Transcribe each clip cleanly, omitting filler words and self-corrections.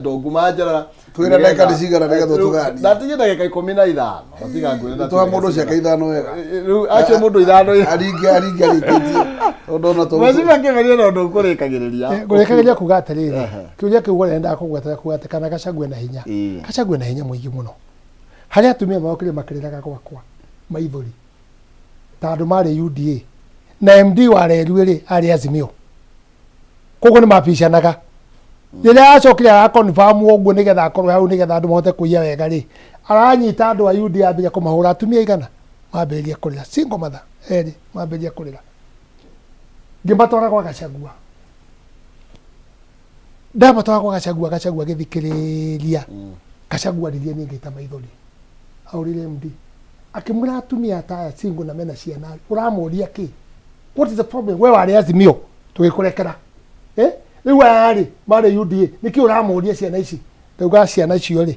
Ndunguma Njarara. Twĩre ndagĩka nĩ cigana nĩgetha ũtũganie. Ndatigie ndagĩka 15. Tiga ngwĩre. Tũhe mũndũ ciake ithano wega. Rĩu acio mũndũ ithano. Aringe aringe arĩkĩtie. Tondũ ona tũ. Mheshimiwa Kĩmeria no ũndũ ũkũrĩkagĩrĩria. Ngũrĩkagĩria kuga atĩrĩrĩ, kĩũria kĩu wona ndendaga kũgweta kuga atĩ kana Gachagua ena hinya. Gachagua ena hinya mũingĩ mũno. Harĩ atumia marokire makĩrĩraga gwakwa maithori ta andũ marĩ UDA na MD wa Reru rĩ arĩ Azimio. Koguo nĩ mabicanaga. Rĩrĩa acokire arakonfamu ũguo nĩgetha akorwo hau nĩgetha andũ mahote kũiya wega rĩ, aranyita andũ a UDA ambĩrĩria kũmahũra atumia aigana mambĩrĩria kũrĩra. Single mother erĩ mambĩrĩria kũrĩra. Ngĩmatwara gwa Gachagua. Ndamatwara gwa Gachagua, Gachagua agĩthikĩrĩria. Gachagua aririe niĩ ngĩita maithori. Ahũrĩire MD. Akĩmwĩra atumia ta aya single na mena ciana rĩ, ũramoria kĩ? What is the problem? We warĩ Azimio tũgĩkũrekera. Eh? Rĩu aya rĩ marĩ UDA nĩkĩ ũramoria ciana ici? Ndauga ciana icio rĩ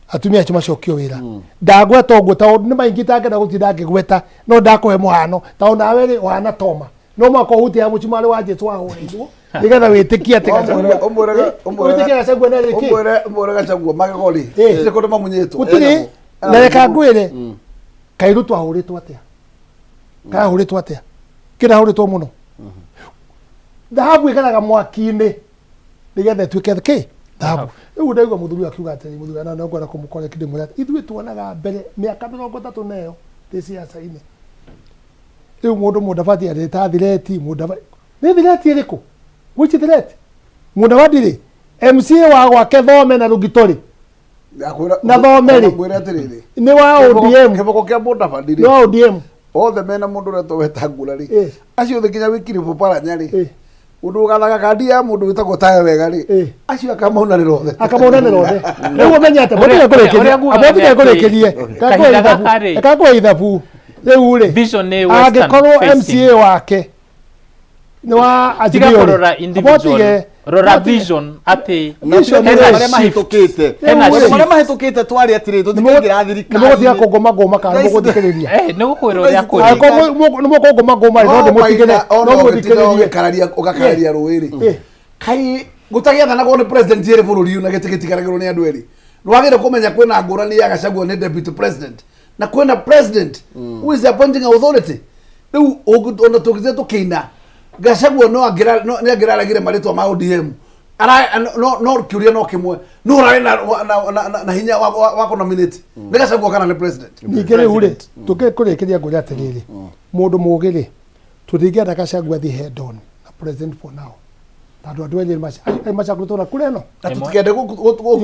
atumia acio macokio wĩra. Ndagweta ũguo tondũ nĩ maingĩ itangĩenda gũtinda ngĩgweta no ndakũhe mũhano tondũ nawe rĩ ũhana Toma. No mũhaka ũhutie mũcumarĩ wa Jesu wahũrĩirwo nĩgetha wĩtĩkie atĩ Gachagua wĩtĩkie Gachagua nĩ arĩkĩ. Ũmwĩre ũmwĩre Gachagua magego rĩ. Gũtirĩ kũndũ mamunyĩtwo. Gũtirĩ na reka ngwĩre kaĩ Ruto ahũrĩtwo atĩa? Kahũrĩtwo atĩa? Kĩrĩa ahũrĩtwo mũno. Thahabu ĩgeraga mwaki-inĩ nĩgetha ĩtuĩke kĩ? Thahabu. Rĩu ndaigua mũthuri akiuga atĩrĩ, mũthuri na no ngwenda kũmũkora ndĩmwĩre atĩ ithuĩ tuonaga mbere mĩaka 30 na ĩyo ndĩ ciaca-inĩ. Rĩu mũndũ Mũdavadi arĩ ta thireti, Mũdavadi nĩ thireti ĩrĩkũ? Which threat? Mũdavadi rĩ, MCA wa gwake Thome na Rũgito rĩ, Na thome rĩ. Mwĩre atĩrĩrĩ. Nĩ wa ODM. Kĩboko kĩa Mũdavadi Nĩ wa ODM. Othe mena mũndũ ũretwo Wetangula rĩ. Acio othe nginya Wycliffe Oparanya rĩ. Mũndũ ũgathaga kandi ya mũndũ wĩtagwo Tayo wega rĩ. Acio akamaunanĩra othe. Akamaunanĩra othe. Rĩu ũmenye atĩ mũtige kũrĩkĩria. Mũtige kũrĩkĩrie. Reka ngũhe ithabu. Rĩu rĩ. Angĩkorwo MCA wake nĩ wa Tiga Azimio rĩ. kũrora individual, Abotige. rora vision atĩ Vision hena marĩa shift. mahĩtũkĩte. Hena Maũndũ shift. marĩa mahĩtũkĩte twarĩ atĩrĩ tũtikĩingĩra thirikari. Nĩ mũgũtiga kũngũma ngũma kana nĩ mũgũthikĩrĩria. Nĩ gũkwĩra ũrĩa kũrĩ. Angĩkorwo nĩ mũkũngũma ngũma rĩ, no ndĩmũtigĩre no mũthikĩrĩrie. Ũgakararia rũĩ rĩ. Kai gũtagĩathanagwo nĩ president erĩ bũrũri ũyũ na gĩtĩ gĩtigaragĩrwo nĩ andũ erĩ. Nĩwagĩrĩire kũmenya kwĩna ngũrani ya Gachagua nĩ deputy president na kwĩna president who is the appointing authority. Rĩu ona tũngĩthiĩ tũkĩina Gachagua no angĩra no nĩ angĩraregire marĩtwa ma ODM. Ara no no kĩũria no kĩmwe. No ũrarĩ na na na, na, na hinya wa wa, wa kũnominate. Nĩ Gachagua kana nĩ president? Ningĩ rĩu rĩ, tũkĩkũrĩkĩria ngwĩre atĩrĩrĩ, mũndũ mũgĩ rĩ, tũtingĩenda Gachagua athiĩ head on na president for now. Tondũ andũ erĩ macagũrĩtwo na kura ĩno. Na tũtikende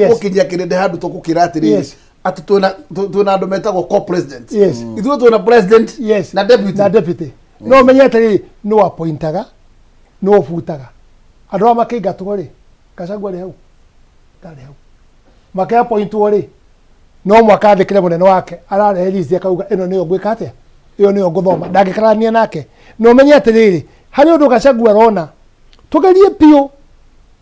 gũkinyia kĩrĩndĩ handũ tũgũkĩra atĩrĩrĩ atĩ twĩna twĩna andũ metagwo co-president. Ithuĩ twĩna president na deputy. Na deputy. No ũmenye atĩrĩrĩ, nũ appointaga, nũ ũbutaga. Andũ aya makĩingatwo rĩ, Gachagua arĩ hau? Ndarĩ hau. Makĩappointwo rĩ, no mwaka athĩkĩre mũnene wake, ararehe list akauga ĩno nĩyo ngwĩka atĩa, ĩyo nĩyo ngũthoma, ndangĩkarania nake. Na ũmenye atĩrĩrĩ, harĩ ũndũ Gachagua arona, tũgerie biũ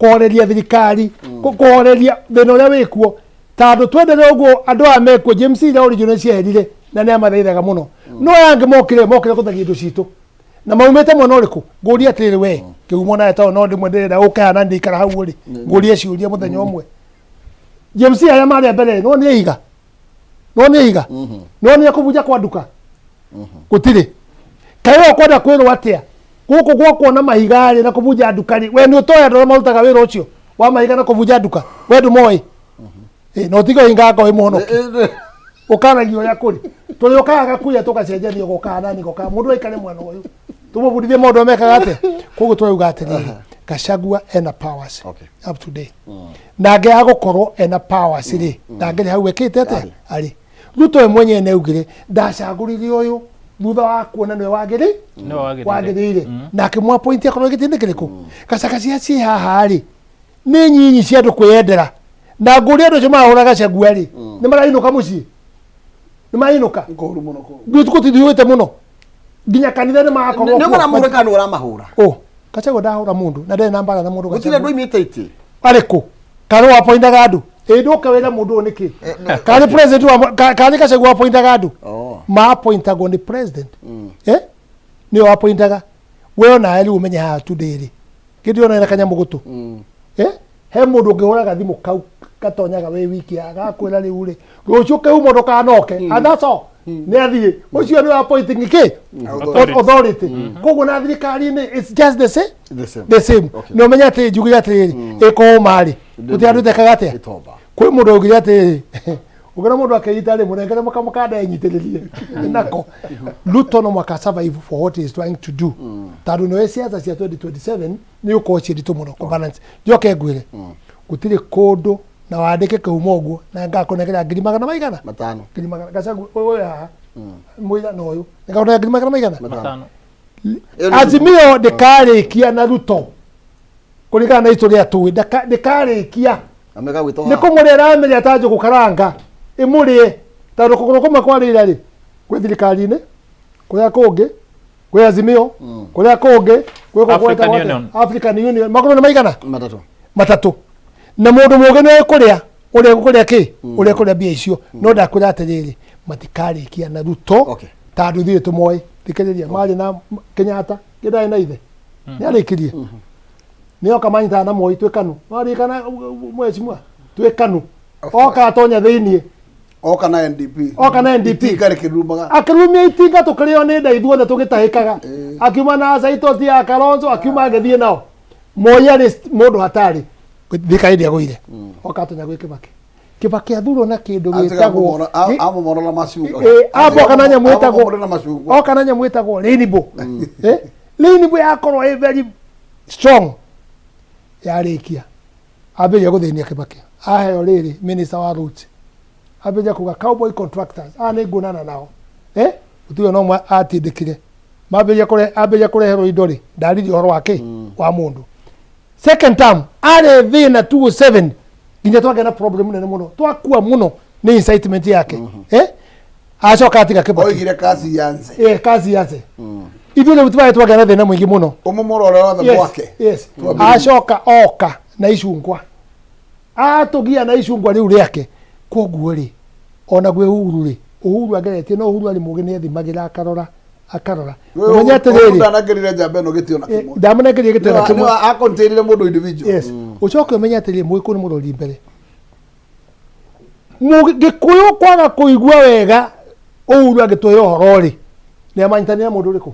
kũhoreria thirikari, kũhoreria thĩna ũrĩa wĩkuo, tondũ twendere ũguo andũ aya mekuo, James iria original cieherire na nĩ amathaithaga mũno. No aya angĩ mokire, mokire gũtharia indo citũ. Na maumĩte mwena ũrĩkũ? Ngũrie atĩrĩrĩ we, kĩhumo nawe tondũ no ndĩmwe ndĩrenda ũke haha na ndĩikara hau rĩ, ngũrie ciũria mũthenya ũmwe. James arĩa marĩ a mbere no nĩ ihiga. No nĩ ihiga. No nĩ kũbunja kwa nduka. Gũtirĩ. Kaĩ we ũkwenda kwĩrwo atĩa? Gũkũ gwakwo na mahiga rĩ na kũbunja nduka rĩ, we nĩ ũtoĩ andũ arĩa marutaga wĩra ũcio wa mahiga na kũbunja nduka? We ndũmoĩ? No tiga ũhinga ngoro ĩmũhonokie. Ũkaragia ũrĩa kũrĩ. Tũrĩũkaga gakuya tũgacenjania ũgoka nani goka mũndũ aikare mwena ũyũ. Tũmũbundithie maũndũ arĩa mekaga atĩa. Koguo tũrauga atĩrĩrĩ, Gachagua ena powers up to date. Na angĩaga gũkorwo ena powers rĩ, ndangĩrĩ hau ekĩte atĩa arĩ. Ruto we mwenyewe nĩ augire ndacagũrire ũyũ thutha wa kuona nĩwe wagĩrĩ Nĩwe wagĩrĩire. wagĩrĩire na akĩmũ-appoint akorwo gĩtĩ-inĩ kĩrĩkũ. Gacagacia ciĩ haha rĩ nĩ nyinyi cia andũ kwĩyendera na ngũria andũ acio marahũra Gachagua rĩ nĩ marainũka mũciĩ nĩ marainũka Kũru mũno kũu. gũtithiũĩte mũno nginya kanitha nĩ marakorwo Nĩ kuo. ũramũhũra kana nĩ ũramahũra? Ũ, Gachagua ndahũra mũndũ na ndarĩ na mbara na mũndũ Gũtirĩ Gachagua. andũ oimĩte itĩ. Arĩkũ? Kana nĩ wapointaga andũ? Ĩ ndũke wĩre mũndũ ũyũ nĩkĩ? Kana nĩ president wa kana nĩ Gachagua wapointaga andũ? Maapointagwo nĩ president. Eh? Nĩwe wapointaga. We onawe rĩu ũmenye haha today rĩ. Kĩndĩ ona hena kanyamũ gũtũ. Eh? He mũndũ ũngĩhũraga thimũ kau gatonyaga wĩ wiki agakwĩra rĩu rĩ rũciũ kĩhumo ndũkanoke, and that's all, nĩ athiĩ. Ũcio nĩ appointing kĩ? Authority. Authority. Koguo na thirikari-inĩ it's just the same. The same. The same. Okay. Na ũmenye atĩ njugire atĩrĩrĩ, ĩkũũma rĩ, gũtirĩ andũ ĩtekaga atĩa. Ĩtomba. Kwĩ mũndũ augire atĩrĩrĩ, ũngĩona mũndũ akĩnyita rĩ, mũnengere mũkamũkanda enyitĩrĩrie nako. Ruto no mwaka survive for what he is trying to do, tondũ nĩwe ciaca cia 2027 nĩ ũkorwo ciĩ nditũ mũno kũ balance. Njoke ngwĩre gũtirĩ kũndũ na wandĩke kĩhumo ũguo na ngakũnengera ngiri magana maigana? Matano. Ngiri magana. Gachagua ũyũ haha mũira na ũyũ nĩngakũnengera ngiri magana maigana? Matano. Ĩyo nĩ- Azimio ndĩkarĩkia na Ruto kũringana na itũ rĩa tũĩ ndĩkarĩkia. Ameka gwĩtwo Nĩ haha. kũmũrĩa ĩramĩrĩa ta njũgũ karanga ĩmũrĩe, tondũ kũgũrũ kũmwe kwarĩira rĩ kwĩ thirikari-inĩ, kũrĩa kũngĩ kwĩ Azimio, kũrĩa kũngĩ gwĩ kũ- African gwĩtagwo atĩa? Union. African Union. Magũrũ nĩ maigana? Matatũ. Matatũ. Na mũndũ mũgĩ nĩ kũrĩa ũrĩa kũrĩa kĩ ũrĩa kũrĩa mbia icio, no ndakwĩra atĩrĩrĩ, matikarĩkia na Ruto. Okay. Tondũ ithuĩ tũmoĩ thikĩrĩria marĩ na Kenyatta kĩndarĩ na ithe nĩ arĩkirie nĩ oka manyitana na Moi twĩ KANU warikana mheshimiwa twĩ KANU oka atonya thĩiniĩ. Oka na NDP. Oka na NDP. Itinga rĩkĩrumaga. Akĩrumia itinga tũkĩrĩo nĩ nda ithuothe tũgĩtahĩkaga, akiuma na Saitoti ya Kalonzo, akiuma agĩthiĩ nao. Moi arĩ mũndũ hatarĩ thirikari ndĩagũire, oka atonya gwĩ Kibaki. Kibaki athurwo na kĩndũ gĩtagwo Amomora na macungwa. Amba oka na nyamũ ĩtagwo Amomora na macungwa. Oka na nyamũ ĩtagwo rainbow. Rainbow yakorwo ĩ very strong yarĩkia ambĩrĩria gũthĩnia Kibaki. Aheo rĩrĩ minister wa roads, ambĩrĩria kuga cowboy contractors aya nĩ nguonana nao. Gũtirĩ ona ũmwe atindĩkire. Mambĩrĩria kũre ambĩrĩria kũreherwo indo rĩ, ndaririe ũhoro wa kĩ wa mũndũ. Second term arĩ thĩna 207 nginya twagĩa na problem nene mũno, twakua mũno nĩ incitement yake. Acoka atiga Kibaki. Oigire kazi yanze. Kazi yake ithuĩ rĩu tũbarĩ twagĩa na thĩna mũingĩ mũno. Ũmomora ũrĩa wothe mwake. Yes. Acoka oka na icungwa, atũgia na icungwa rĩu rĩake. Koguo rĩ, ona gwĩ Uhuru rĩ, Uhuru ageretie, no Uhuru arĩ mũgĩ, nĩ ethimagĩra akarora akarora. Ũmenye atĩrĩrĩ, Ndanangerire njamba ĩno gĩtĩ ona kĩmwe. Ndamũnengerie gĩtĩ ona kĩmwe. Akontainire mũndũ individual. Yes. Ũcoke ũmenye atĩrĩrĩ, mũgĩkũyũ nĩ mũrori mbere. Gĩkũyũ kwaga kũigua wega Uhuru agĩtũhe ũhoro rĩ, nĩ amanyitanĩra mũndũ ũrĩkũ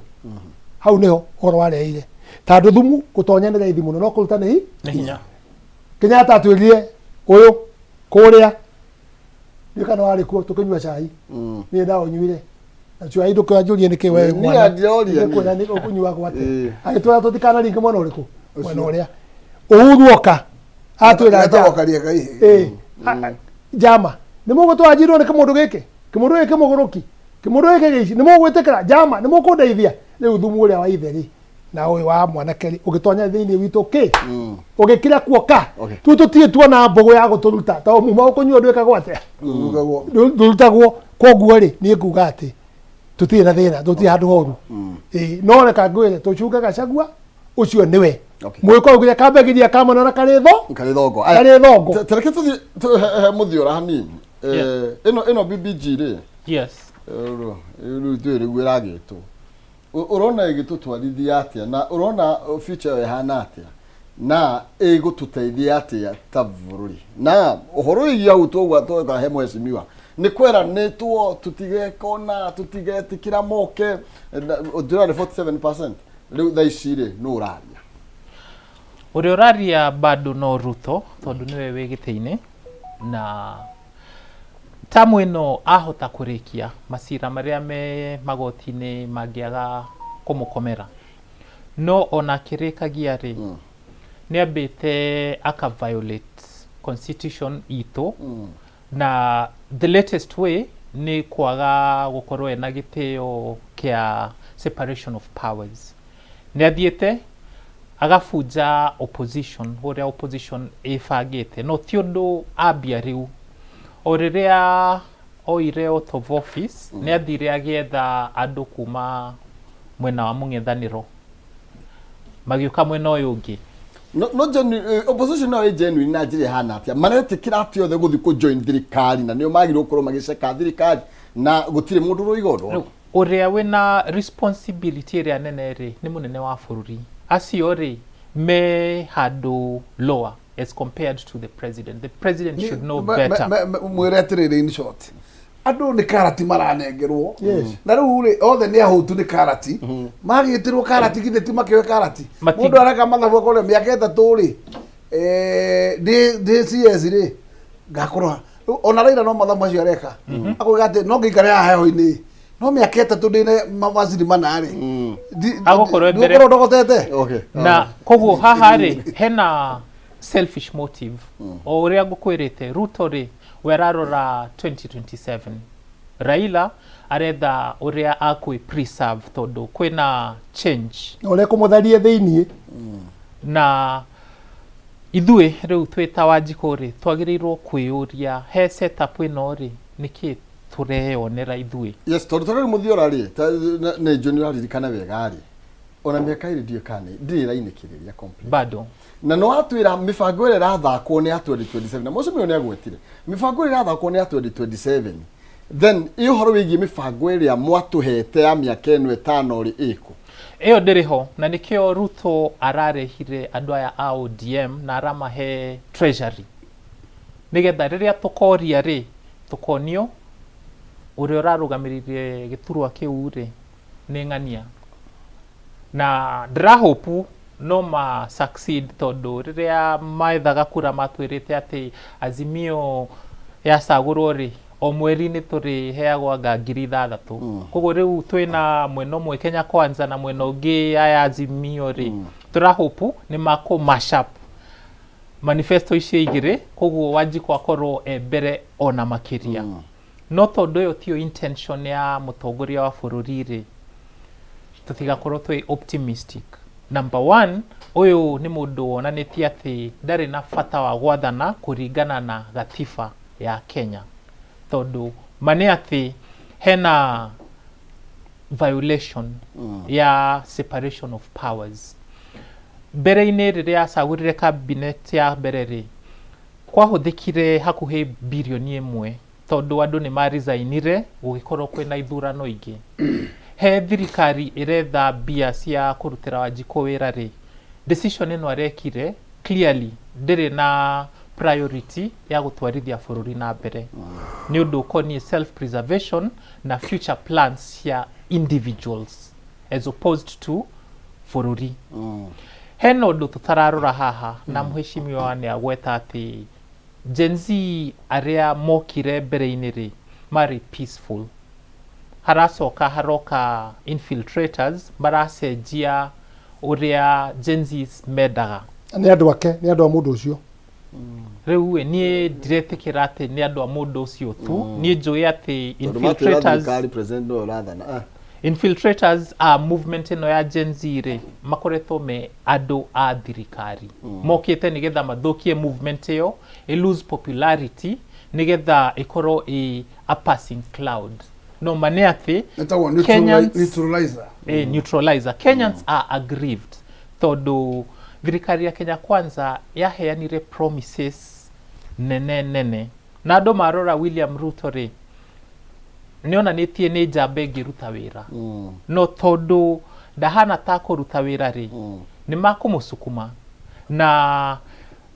hau nĩho ũhoro wareheire, tondũ thumu gũtonya nĩ raithi mũno no kũruta nĩ Nĩ hinya. Kenyatta atwĩrire ũyũ kũrĩa ndiũ kana warĩ kuo tũkĩnyua cai, niĩ ndaũnyuire na cai ndũkĩanjũrie nĩkĩ we Niĩ mwana. ndĩroria niĩ. Nĩkwĩra nĩ ũkũnyuagwo atĩa. Ĩĩ. Agĩtwĩra tũtikanaringe mwena ũrĩkũ, mwena ũrĩa Uhuru oka atwĩra Getagwo nja karia kaihe. Ĩĩ. Njama nĩ mũgũtwanjirwo nĩ kĩmũndũ gĩkĩ, kĩmũndũ gĩkĩ kĩmũgũrũki, kĩmũndũ gĩkĩ gĩici, nĩ mũgwĩtĩkĩra njama, nĩ mũkũndeithia. Rĩu thumu ũrĩa wa ithe rĩ na ũyũ wa mwanake rĩ ũgĩtonya thĩinĩ witũ kĩ ũgĩkira kuoka. Okay. Tu tũtirĩ tuona mbũgũ ya gũtũruta tondũ muma ũkũnyua ndwĩkagwo atĩa? Ndũrutagwo. Ndũrutagwo. Koguo rĩ, niĩ nguga atĩ tũtirĩ na thĩna, tũtirĩ handũ horu. Ĩĩ, no reka ngwĩre tũcunge Gachagua ũcio nĩwe. Okay. Mwĩko augire kambegiria kamwana na karĩ tho Karĩ thongo. Karĩ thongo. Tareke tũthiĩ he mũthiora hanini. Yeah. Ĩno BBG rĩ, Yes. Rĩu twĩ rĩguo ĩragĩtwo. Ũrona ĩgĩtũtwarithia atĩa na ũrona future ĩyo ĩhana atĩa na ĩgũtũteithia atĩa ta bũrũri, na ũhoro wĩgiĩ hau twoguo tweka he mheshimiwa nĩ kweranĩtwo tũtigekona tũtigetĩkĩra moke ndĩrarĩ 47% rĩu thaa ici rĩ nũ ũraria? Ũrĩa ũraria bado no Ruto, tondũ nĩwe wĩ gĩtĩ-inĩ na tamu ĩno ahota kũrĩkia macira marĩa me magoti-inĩ mangĩaga kũmũkomera, no ona akĩrĩkagia rĩ, nĩ ambĩte aka violate constitution itũ na the latest way nĩ kwaga gũkorwo ena gĩtĩo kĩa separation of powers. Nĩ athiĩte agabunja opposition ũrĩa opposition ĩbangĩte, no ti ũndũ ambia rĩu. O rĩrĩa oire out of office, nĩ athire agĩetha andũ kuma mwena wa mũng'ethanĩro magĩũka mwena ũyũ ũngĩ. No genuine, opposition no ĩ genuine na njĩra ĩhana atĩa maretĩkĩra atĩ othe gũthiĩ kũ join thirikari na nĩo magĩrĩirwo gũkorwo magĩceka thirikari na gũtirĩ mũndũ ũroiga ũndũ? Rĩu ũrĩa wĩna responsibility ĩrĩa nene rĩ nĩ mũnene wa bũrũri. Acio rĩ me handũ lower As compared to the president, the president should know better. Mwĩre atĩrĩrĩ, in short, andũ nĩ karati maranengerwo. Yes. Na rĩu rĩ, othe nĩ ahũtu nĩ karati, magĩtĩrwo karati, githĩ ti makĩoe karati? Mũndũ areka mathabu akorwo mĩaka 3 rĩ, ndĩ CS rĩ, ngakorwo rĩu ona Raila no mathabu macio areka, akoiga atĩ no ngĩikare haha heho-inĩ, no mĩaka 3 ndĩna mawaziri mana rĩ, Agũkorwo e mbere. ndũgũkorwo ndogotete. Na koguo haha rĩ, hena selfish motive, o ũrĩa ngũkwĩrĩte. Ruto rĩ, we ararora 2027. Raila aretha ũrĩa akwĩ preserve tondũ kwĩna change. Na ũrĩa kũmũtharia thĩiniĩ. Na ithuĩ rĩu twĩ ta Wanjikũ rĩ, twagĩrĩirwo kwĩyũria, he setup ĩno rĩ, nĩkĩ tũreyonera ithuĩ? Yes, tondũ ta rĩu mũthiora rĩ, nĩ njũ nĩ ũraririkana wega rĩ, ona mĩaka 2 ndiũĩ kana ndirĩ ĩrainĩkĩrĩria complete. Bado. Na nĩ watwĩra mĩbango ĩrĩa ĩrathakwo nĩ ya 2027, na mũcemio nĩ agwetire mĩbango ĩrĩa ĩrathakwo nĩ ya 2027. Then ĩ ũhoro wĩgiĩ mĩbango ĩrĩa mwatũhete ya mĩaka ĩno 5 rĩ, ĩkũ? Ĩyo ndĩrĩ ho, na nĩkĩo Ruto ararehire andũ aya a ODM na aramahe treasury, nĩgetha rĩrĩa tũkoria rĩ, tũkonio ũrĩa ũrarũgamĩrĩire gĩturwa kĩu rĩ nĩ ng'ania. Na ndĩrahopu no ma succeed, tondũ rĩrĩa maethaga kura matwĩrĩte atĩ Azimio yacagũrwo rĩ, o mweri nĩ tũrĩheagwo anga 6,000. Koguo rĩu twĩna mwena ũmwe Kenya Kwanza na mwena ũngĩ aya Azimio rĩ, tũrahopu nĩ makũ mash up manifesto icio igĩrĩ, koguo Wanjikũ akorwo e mbere ona makĩria. No tondũ ĩyo tiyo intention ya mũtongoria wa bũrũri rĩ, tũtigakorwo twĩ optimistic. Number one, ũyũ nĩ mũndũ wonanĩtie atĩ ndarĩ na bata wa gwathana kũringana na gatiba ya Kenya, tondũ ma nĩ atĩ hena violation ya separation of powers. Mbere-inĩ rĩrĩa acagũrire cabinet ya mbere rĩ, kwahũthĩkire hakuhĩ birioni 1, tondũ andũ nĩ maresignire, gũgĩkorwo kwĩna ithurano ingĩ. He thirikari ĩretha mbia cia kũrutĩra Wanjikũ wĩra rĩ, decision ĩno arekire clearly ndĩrĩ na priority ya gũtwarithia bũrũri na mbere, nĩ ũndũ ũkoniĩ self preservation na future plans cia individuals as opposed to bũrũri. Hena ũndũ tũtararora haha, na mheshimiwa nĩ agweta atĩ Gen Z arĩa mokire mbere-inĩ rĩ, marĩ peaceful. Haracoka haroka infiltrators maracenjia ũrĩa Gen Zs mendaga. Nĩ andũ ake, nĩ andũ a mũndũ ũcio. Rĩu ĩ, niĩ ndiretĩkĩra atĩ nĩ andũ a mũndũ ũcio tu. Niĩ njũĩ atĩ Tondũ matwĩra infiltrators thirikari, president nĩwe ũrathana. Infiltrators a movement ĩno ya Gen Z rĩ, makoretwo me andũ a thirikari mokĩte nĩgetha mathũkie movement ĩyo, ĩ lose popularity, nĩgetha ĩkorwo ĩ a passing cloud. No ma nĩ atĩ Ĩtagwo neutralizer. Neutralizer. Kenyans are aggrieved tondũ thirikari ya Kenya Kwanza yaheanire promises nene nene, na andũ marora William Ruto rĩ, nĩ onanĩtie nĩ njamba ĩngĩruta wĩra, no tondũ ndahana ta kũruta wĩra rĩ, nĩ makũmũcukuma. Na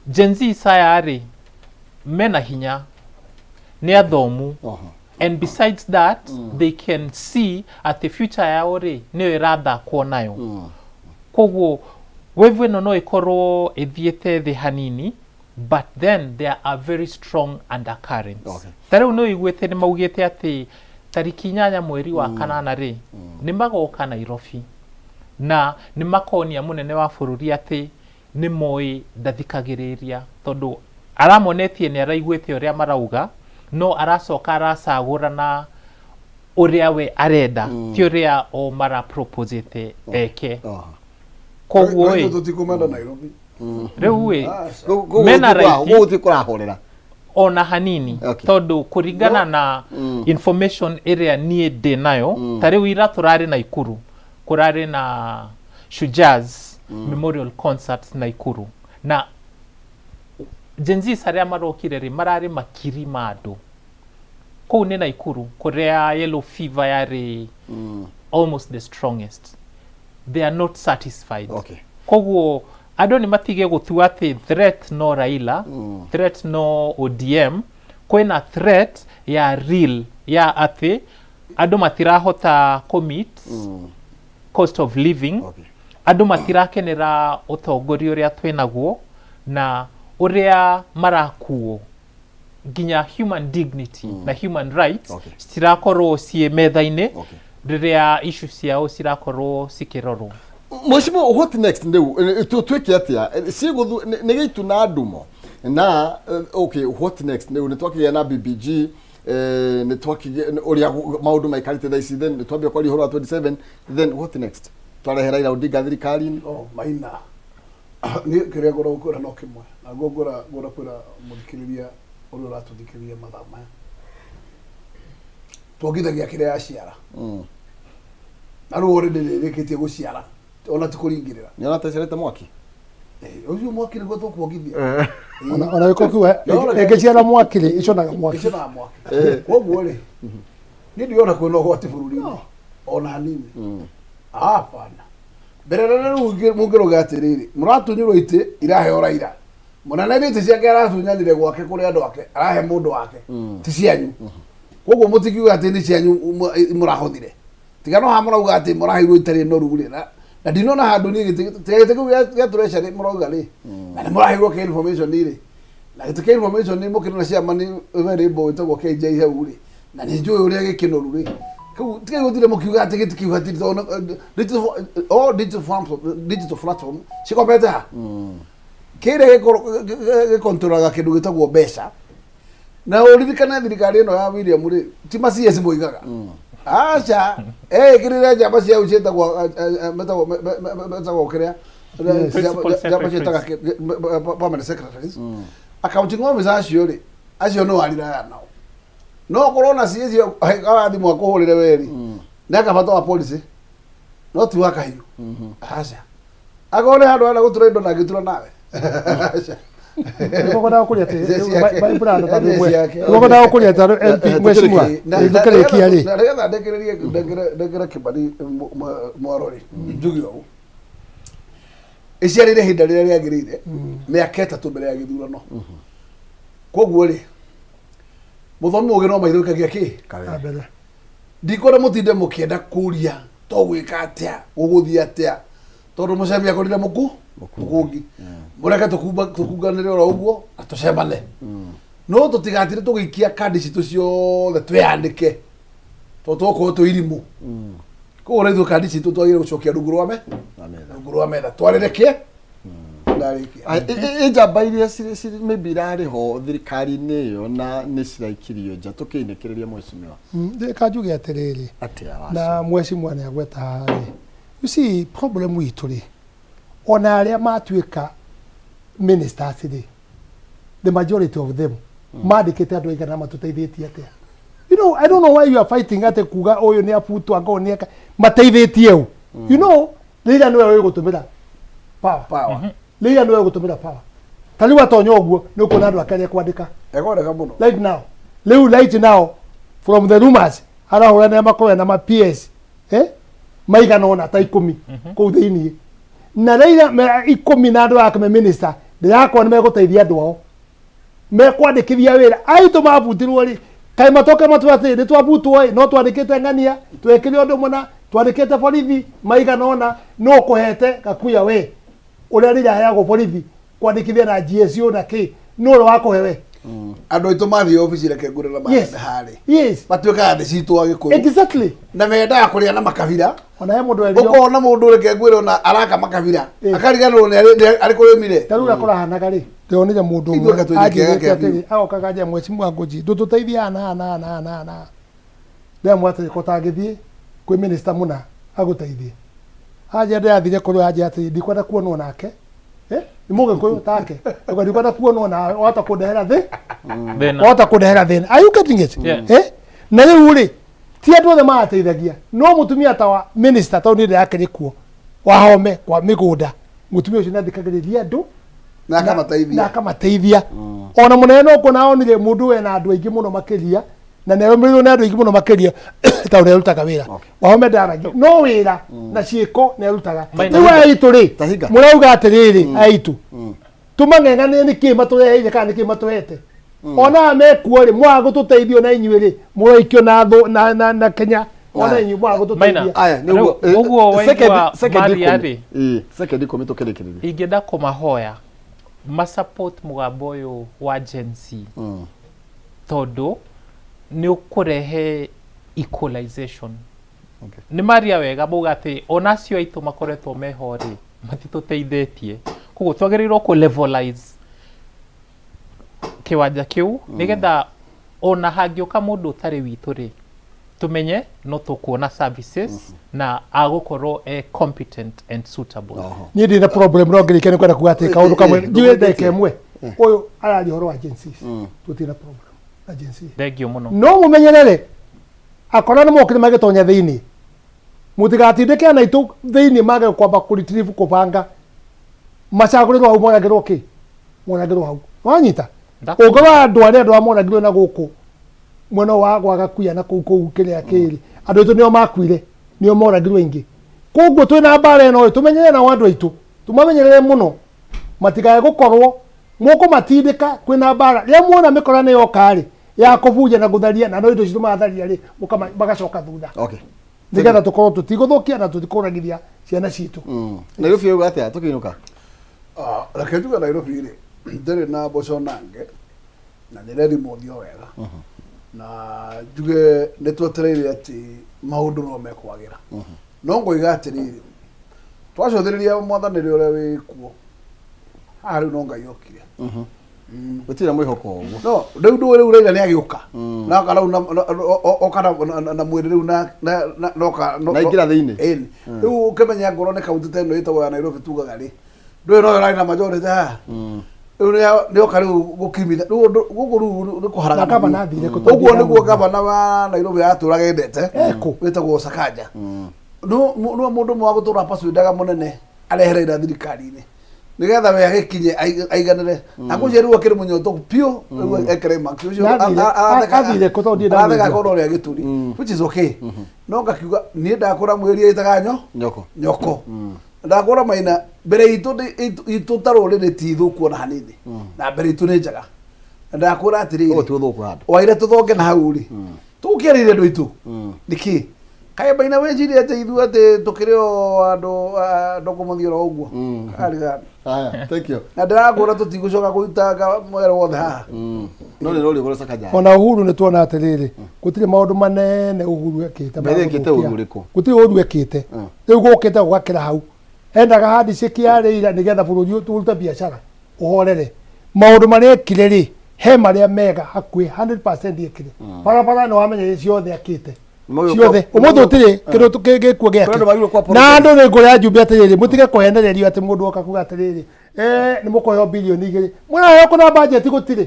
Gen Z aya rĩ, mena hinya, nĩ athomu, and besides that, they can see atĩ future yao rĩ, nĩyo ĩrathakwo nayo. Koguo wave ĩno no ĩkorwo ĩthiĩte thĩ hanini, but then there are very strong undercurrents. Ta rĩu nĩ ũiguĩte nĩ maugĩte atĩ tariki 8 mweri wa kanana rĩ, nĩ magoka Nairobi na nĩ makonia mũnene wa bũrũri atĩ nĩ moĩ ndathikagĩrĩria, tondũ aramonetie nĩ araiguĩte ũrĩa marauga, no aracoka aracagũrana ũrĩa we arenda, ti ũrĩa o maraproposete eke. Koguo ĩ, Tũtikũmenda Nairobi. Rĩu ĩ, mena right. Gũgũ gũtirĩ kũrahorera. Ona hanini. Tondũ kũringana na information ĩrĩa niĩ ndĩ nayo, ta rĩu ira tũrarĩ Naikuru, kũrarĩ na Shujaz Memorial Concert Naikuru, na Gen Zs arĩa marokire rĩ, mararĩ makiri ma andũ. Kũu nĩ Naikuru kũrĩa yellow fever yarĩ almost the strongest. They are not satisfied. Koguo Andũ nĩ matige gũtua atĩ threat no Raila, threat no ODM, kwĩna threat ya real ya atĩ andũ matirahota kũ meet cost of living. Andũ matirakenera ũtongoria ũrĩa twĩnaguo na ũrĩa marakuo, nginya human dignity na human rights citirakorwo ciĩ metha-inĩ rĩrĩa issue ciao cirakorwo cikĩrorwo. Mheshimiwa, what next rĩu? Twĩke atĩa? Cigũthu nĩ gĩitu na ndumo na okay, what next rĩu? Nĩ twakĩgĩa na BBG, nĩ twakĩgĩa ũrĩa maũndũ maikarĩte thaa ici, then nĩ twambia kwaria ũhoro wa 27, then what next? Twarehe Raila Odinga thirikari-inĩ? Oh, Maina, niĩ kĩrĩa ngwenda gũkwĩra no kĩmwe, na nguo ngwenda kwĩra mũthikĩrĩria ũrĩa ũratũthikĩrĩria mathaa maya, tuongithagia kĩrĩa yaciara. Na rĩu already nĩ ĩrĩkĩtie gũciara, ona ti kũringĩrĩra. Nĩ ona teciarĩte mwaki. Ũcio mwaki nĩguo tũkuongithia. Ona gĩko kiu ĩngĩciara mwaki rĩ, ĩconaga mwaki. Ĩconaga mwaki. Koguo rĩ, niĩ ndiona kwĩna ũgwati bũrũri-inĩ ona hanini, hapana. Mbere rĩrĩa rĩu mũngĩrauga atĩrĩrĩ, mũratunyũrwo itĩ iraheo Raila, mũnene nĩ itĩ ciake aratunyanire gwake kũrĩ andũ ake, arahe mũndũ wake, ti cianyu. Koguo mũtikiuga atĩ nĩ cianyu mũrahothire, tiga no haha mũrauga atĩ mũraheirwo itarĩ noru rĩ, na ndinona handũ niĩ gĩtĩ, tiga gĩtĩ kĩu gĩa treasury mũrauga rĩ, na nĩ mũraheirwo kĩa information rĩ, na gĩtĩ kĩa information mũkĩrĩ na chairman available wĩtagwo KJ hau rĩ, na nĩ njũĩ ũrĩa gĩkĩnoru rĩ, kĩu tiga gũtire mũkiuga atĩ gĩtĩ kĩu hatirĩ, tondũ digital, all digital forms, digital platform cikomete ha kĩrĩa gĩkontrolaga kĩndũ gĩtagwo mbeca. Na ũririkane thirikari ĩno ya William rĩ, ti ma CS moigaga aca, eĩkĩrĩre njamba ciao ciĩtagwo metagwo metagwo kĩrĩa Principal njamba ciĩtaga secretaries. Permanent secretaries, accounting officer acio rĩ, acio nĩ wariraya nao, no korwo na CS athimũ akũhũrĩre weri nĩ akabata wa policy, no ti wa kahiũ, aca. Akorwo nĩ handũ arenda gũtura indo ndangĩtura nawe, aca. Nĩguo ngwendaga kũria atĩ Ciake. brother, tondũ Ciake. Ciake. Nĩguo ngwendaga kũria tondũ MP mheshimiwa tũkĩrĩkia rĩ. Na nĩgetha ndĩkĩrĩrie, ndengere Kĩmani mwaro rĩ, njuge ũũ, ĩciarĩire ihinda rĩrĩa rĩagĩrĩire, mĩaka 3 mbere ya gĩthurano. Koguo rĩ, mũthomi mũgĩ no maitho ikagia kĩ Na mbere. Ndikwenda mũtinde mũkĩenda kũria tũgwĩka atĩa, gũgũthiĩ atĩa, tondũ mũcemi akorire mũku mũkũngi. Mũreke tũkunganĩre oro ũguo na tũcemane, no tũtigatire tũgĩikia kandi citũ ciothe twĩyandĩke, tondũ tũgũkorwo twĩ irimũ. Koguo na ithuĩ kandi citũ twagĩrĩire gũcokia rungu rwa me Na metha. Rungu rwa metha twarĩre kĩ ndarĩkia. Njamba iria maybe irarĩ ho thirikari-inĩ ĩyo na nĩ ciraikirio nja, tũkĩinĩkĩrĩria mheshimiwa. Reka njuge atĩrĩrĩ, Atĩa wacio? Na mheshimiwa nĩ agweta haha rĩ, you see, problem itũ rĩ, ona arĩa matuĩka ministers rĩ, the majority of them mandĩkĩte andũ aigana matũteithĩtie atĩa? I don't know why you are fighting atĩ kuga ũyũ nĩ abutwo, angorwo nĩ eka mateithĩtie ũ. Rĩrĩa nĩwe wĩgũtũmĩra power. Power. Rĩrĩa nĩwe ũgũtũmĩra power, ta rĩu atonya ũguo nĩ ũkuona andũ ake arĩa kwandĩka. Ekwandĩka mũno. Right now, rĩu right now, from the rumors, arahũra nĩ makorwo na ma PS maigana ũna ta 10 kũu thĩiniĩ, na rĩrĩa me 10 na andũ ake me minister, ndĩrakorwo nĩ megũteithia andũ ao mekwandĩkithia wĩra aitũ mabutirwo rĩ, kaĩ matoke matwe atĩ nĩ twabutwo ĩ, no twandĩkĩte ng'ania, twekire ũndũ mũna, twandĩkĩte borithi maigana ũna, no kũhete gakuya we ũrĩa rĩrĩa aheagwo borithi kwandĩkithia na GSU na kĩ, nũ ũrĩa wakũhe we? Andũ aitũ mathiĩ obici, reke ngũre na Yes. magende harĩ matuĩkaga thĩ citũ Agĩkũyũ na mendaga kũrĩa na makabira. Ona he mũndũ erio. Ũkona mũndũ, reke ngwĩre, ona araka makabira, akariganĩrwo nĩ arĩ kũrĩmire. Ta rĩu ũrĩa kũrahanaga rĩ, ndĩronire mũndũ Ithuĩ ũmwe anga twĩna kĩega anjĩrĩte kĩa atĩrĩ, agoka kanjia, mheshimiwa Ngũnji, ndũtũteithie haha na haha na haha na haha na haha na haha. Ndĩramwĩra atĩrĩ, ko tangĩthiĩ kwĩ minister mũna agũteithie. Anjĩra ndĩrathire kũrĩ we, anjĩra atĩrĩ, ndikwenda kuonwo nake. Nĩ mũgĩkũyũ take. Auga ndikwenda kuonwo nawe, wahota kũndehera thĩ, Thĩna. wahota kũndehera thĩna. Are you getting it? Yeah. Na rĩu rĩ, ti andũ othe marateithagia, no mũtumia ta wa minister, tondũ niĩ ndĩrakĩrĩ kuo wahome kwa mĩgũnda, mũtumia ũcio nĩathikagĩrĩria andũ na akamateithia. Na akamateithia. Ona mũnene no kuona onire mũndũ wena andũ aingĩ mũno makĩria. Na nĩ arũmĩrĩirwo nĩ andũ aingĩ mũno makĩria tondũ nĩ arutaga wĩra. Wahome ndaragia no wĩra na ciĩko nĩ arutaga. Maina. Rĩu aya aitũ rĩ, Tahinga. mũrauga atĩrĩrĩ, aya aitũ tũmang'eng'anĩre nĩkĩ matũreheire kana nĩkĩ matũhete, ona aya mekuo rĩ, mwaga gũtũteithia ona inyuĩ rĩ, mũraikio na thũ na Kenya, ona inyuĩ mwaga gũtũteithia. Maina. Aya, nĩ Rĩu, ũguo. ũguo waigua Second Maria 10. rĩ. Ĩĩ, second 10 tũkĩrĩkĩrĩria. Ingĩenda kũmahoya masupport mũgambo ũyũ wa Gen Z, tondũ nĩ ũkũrehe equalization. Nĩ maria wega mauga atĩ ona acio aitũ makoretwo meho rĩ, matitũteithĩtie, koguo twagĩrĩirwo kũ levelize kĩwanja kĩu, nĩgetha ona hangĩũka mũndũ ũtarĩ witũ rĩ, tũmenye no tũkuona services na agũkorwo e competent and suitable. Oho. Niĩ ndĩ na problem, no ngĩrĩkia nĩ kwenda kuga atĩ kaũndũ kamwe njiwe ndagĩka ĩmwe. Ũyũ araria ũhoro wa Gen Zs, tũtirĩ na problem na Gen Z. Thengiũ mũno. No mũmenyerere akora nĩ mokire magĩtonya thĩinĩ, mũtigatindĩke ana aitũ thĩinĩ mage kwamba kũ retrieve, kũbanga macagũrĩrwo hau, moragĩrwo kĩ, moragĩrwo hau, wanyita? Ũngorwo andũ arĩa andũ arĩa moragirwo na gũkũ mwena wa gwa Gakuya na kũu kĩrĩa kĩrĩ, andũ aitũ nĩo makuire, nĩo moragirwo aingĩ. Koguo twĩna mbara ĩno ĩ, tũmenyerere nao andũ aitũ, tũmamenyerere mũno matikae gũkorwo mũkũmatindĩka. Kwĩna mbara, rĩrĩa muona mĩkora nĩ yoka rĩ, ya kũbunja na gũtharia, na no indo citũ matharia rĩ, magacoka thutha, nĩgetha tũkorwo tũtigũthũkia na tũtikũragithia ciana citũ. Nairobi yuga atĩa tũkĩinũka? Ah, reke njuge Nairobi rĩ, ndĩrĩ na mboco nange na nĩ reri mũthio wega, na njuge nĩ twetereire atĩ maũndũ no mekwagĩra, no ngoiga atĩrĩrĩ, twacũthĩrĩria mwathanĩre ũrĩa wĩ kuo haha rĩu no Ngai okire. Gũtirĩ na mwĩhoko ũguo. No rĩu ndũĩ, rĩu Raila nĩ agĩũka na oka rĩu oka na mwĩrĩ rĩu na Na aingĩra thĩinĩ. Ĩni. Rĩu ũkĩmenya ngorwo nĩ kaunti ta ĩno ĩtagwo ya Nairobi, tugaga rĩ, ndũĩ no ĩrarĩ na majority haha, rĩu nĩoka rĩu gũkimitha rĩu gũkũ rĩu nĩ kũharagana. Na gavana athire kũ? Ũguo nĩguo gavana wa Nairobi atũraga endete, Ekũ? wĩtagwo Sakaja, no no mũndũ ũmwe wa gũtũra pasuindaga mũnene arehe Raila thirikari-inĩ nĩgetha we agĩkinye aiganĩre, na ngũcia rĩu akĩrĩ mũnyotoku biũ, rĩu ekere max ũcio. Na athire kũ? Tondũ ndirĩ aratheka ndamũigua. kona ũrĩa gĩturi, which is okay, no ngakiuga niĩ ndakũra mwĩri ĩtaga nyo Nyoko. Nyoko. Ndakũra maina mbere itũ itũ ta rũrĩrĩ ti thũku ona hanini, na mbere itũ nĩ njega, na ndakũra atĩrĩrĩ, Ũguo ti ũthũku handũ. Waire tũthonge na hau rĩ, tũkĩarĩire andũ aitũ nĩkĩ kaĩ maina weciria atĩ ithuĩ atĩ tũkĩrĩ o andũ andũ kũmũthiĩ oro ũguo arigana. Haya, thank you. Na ndĩrakũra tũtigũcoka kũitanga mwero wothe haha. No nĩ rũrĩ ũgũre Sakaja. Ona Uhuru nĩ tuona atĩrĩrĩ, gũtirĩ maũndũ manene Uhuru ekĩte ma Mbere ekĩte gũthũkia. ũru ũrĩkũ? Gũtirĩ ũru ekĩte. Rĩu gũkĩte gũgakĩra hau endaga handshake ya Raila nĩgetha bũrũri ũyũ tũrute biacara ũhorere. Maũndũ marĩa ekire rĩ, he marĩa mega hakuhĩ 100% ekire. Barabara nĩ wamenya ciothe akĩte ciothe, ũmũthĩ ũtirĩ kĩndũ gĩkuo Kũrĩ andũ magĩrĩirwo gĩake. kũ Na andũ nĩ ngũrĩa njumbe atĩrĩrĩ, mũtige kũhenererio atĩ mũndũ oka kuga atĩrĩrĩ, nĩ mũkũheo bilioni 2, mũraheo kũna bajeti gũtirĩ.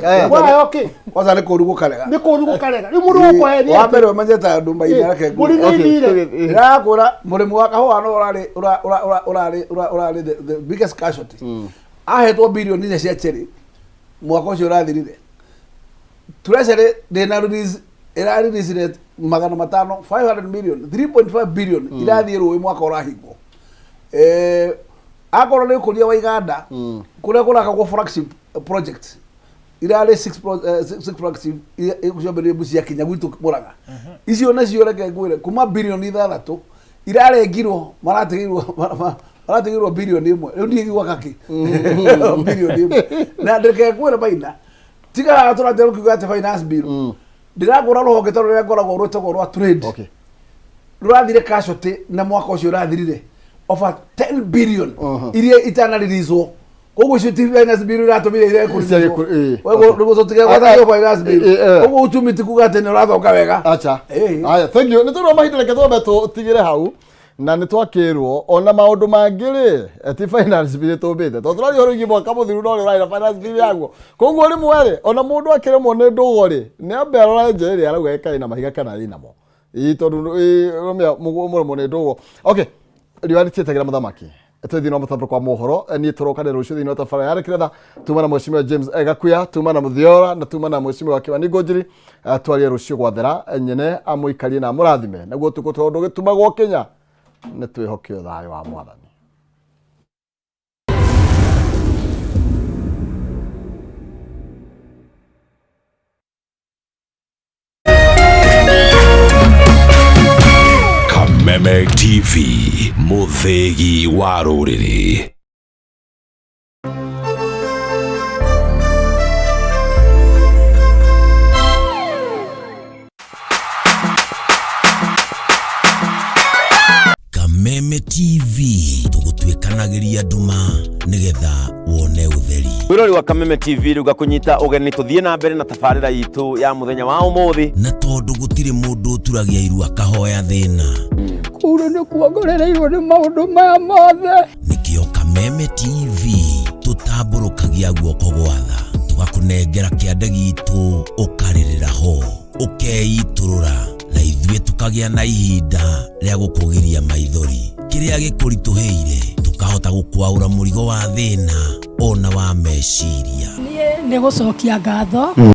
Aya. Mũraheo kĩ? Kwanza nĩ kũru gũkarega. Nĩ kũru gũkarega rĩu mũndũ gũkũhenia. Wa mbere ũmenyete andũ maina, reke Mbũri ngwĩre. nĩ ithire. Ndĩrakwĩra mũrĩmi wa kahũa no ũrarĩ ũrarĩ ũrarĩ the biggest casualty, ahetwo bilioni 4 cia cherry mwaka ũcio ũrathirire. Treasury ndĩna release, ĩra release 500, 500 million, 3.5 billion irathiĩ rũĩ mwaka ũrahingwo. Akorwo nĩ ũkũria wa iganda kũrĩa kũrakagwo flagship project, irarĩ six flagship iciambĩrĩrie Busia kinya gwitũ Mũrang'a, icio nacio reke ngwĩre kuma bilioni 6 irarengirwo, maratigĩirwo bilioni 1, rĩu ndiĩ gwaka kĩ bilioni 1. Na reke ngwĩre maina, tiga tũratĩa rũkiuga atĩ finance bill, ndĩragũra rũhonge ta rũrĩa ngoragwo rwĩtagwo rwa trade, rũrathire casualty na mwaka ũcio ũrathirire over 10 billion iria itanaririzwo, koguo icio ti finance bill iratũmire ire nĩguo tũtige gwatha finance bill. Koguo uchumi ti kuga atĩ nĩ ũrathonga wega. Acha. Ĩĩ. Haya, thank you. Nĩ tondũ wa mahinda, reke twambe tũtigĩre hau, na nĩ twakĩrwo ona maũndũ mangĩ rĩ, ti finance bill tũmbĩte, tondũ tũraria ũhoro wĩgiĩ mwaka mũthiru, no ũrĩa ũrarĩ na finance bill yaguo. Koguo rĩmwe rĩ, ona mũndũ akĩremwo nĩ ndũgo rĩ, nĩ ambe arore nja ĩrĩa arauga ĩkarĩ na mahiga kana ĩnamo, ĩĩ, tondũ ĩĩ, mũremwo nĩ ndũgo. Okay, riũa rĩtietagĩra mũthamaki. Twĩ thĩinĩ wa mũtambo kwa mohoro. Niĩ tũrokane rũciũ thĩinĩ wa tabara ya Rĩkĩretha. Tuma na Mheshimiwa James Gakuya, tuma na Mũthiora, na tuma na Mheshimiwa Kĩwani Ngũnjiri. Twarie rũciũ gwathera nyene amũikarie na amũrathime. Naguo ũtukũ tondũ gĩtumagwo Kenya nĩ twĩhoke thayũ wa Mwathani. Kameme TV, mũthĩgi wa rũrĩrĩ. Kameme TV tũgũtuĩkanagĩria nduma nĩgetha wone ũtheri. Mwĩrori wa Kameme TV, rĩu ngakũnyita ũgeni tũthiĩ na mbere na tabarĩra itũ ya mũthenya wa ũmũthĩ. Na tondũ gũtirĩ mũndũ ũturagia iru akahoya thĩna, Kũu nĩ kuongorereirwo nĩ maũndũ maya mothe. Nĩkĩo Kameme TV tũtambũrũkagia guoko gwatha, tũgakũnengera kĩande gitũ, ũkarĩrĩra ho, ũkeitũrũra, na ithuĩ tũkagĩa na ihinda rĩa gũkũgiria maithori. Kĩrĩa gĩkũritũhĩire tũkahota gũkwaũra mũrigo wa thĩna ona wa meciria. Niĩ nĩ gũcokia ngatho.